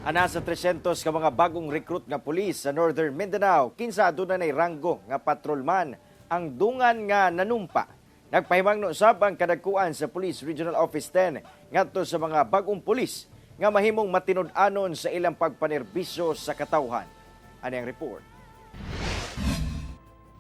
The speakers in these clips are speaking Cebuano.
Ana sa 300 ka mga bagong recruit nga pulis sa Northern Mindanao, kinsa aduna nay ranggo nga patrolman ang dungan nga nanumpa. Nagpahimangno sab ang kadagkuan sa Police Regional Office 10 ngadto sa mga bagong pulis nga mahimong matinud-anon sa ilang pagpanerbisyo sa katawhan. Ani ang report.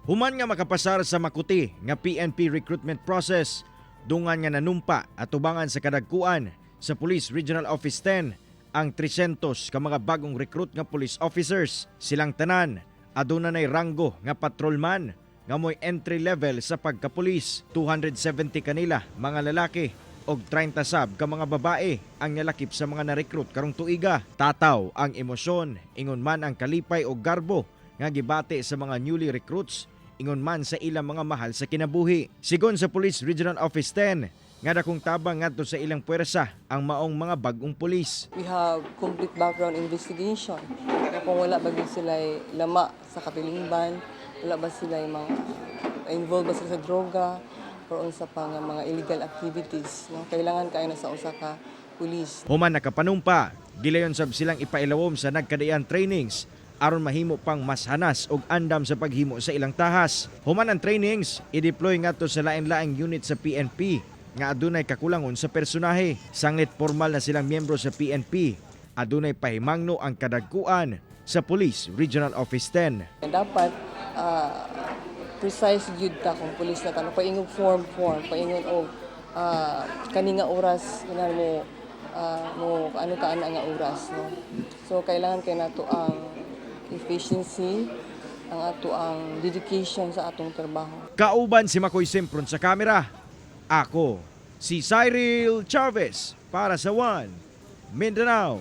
Human nga makapasar sa makuti nga PNP recruitment process, dungan nga nanumpa atubangan sa kadagkuan sa Police Regional Office 10 ang 300 ka mga bagong recruit nga police officers. Silang tanan aduna nay ranggo nga patrolman nga mo'y entry level sa pagkapulis. 270 kanila mga lalaki og 30 sab ka mga babae ang nalakip sa mga na-recruit karong tuiga. Tataw ang emosyon, ingon man ang kalipay og garbo nga gibati sa mga newly recruits, ingon man sa ilang mga mahal sa kinabuhi. Sigon sa Police Regional Office 10, nga dakong tabang ngadto sa ilang puwersa ang maong mga bagong pulis. We have complete background investigation. Na kung wala ba gyud sila lama sa katilingban, wala ba sila mga involved ba sila sa droga or unsa pa nga mga illegal activities, no? Kailangan kaayo na sa usa ka pulis. Human nakapanumpa, gilayon sab silang ipailawom sa nagkadaian trainings aron mahimo pang mas hanas og andam sa paghimo sa ilang tahas. Human ang trainings, i-deploy ngadto sa lain-laing unit sa PNP nga adunay kakulangon sa personahe. Sanglit formal na silang miyembro sa PNP, adunay pahimangno ang kadagkuan sa Police Regional Office 10. Dapat precise gyud ta kung pulis na ta, no? Paingon form form, paingon og kani nga oras kinahanglan mo mo ano ta ana nga oras, no? So kailangan kay nato ang efficiency, ang ato ang dedication sa atong trabaho. Kauban si Makoy Sempron sa kamera. Ako, si Cyril Chavez para sa One Mindanao.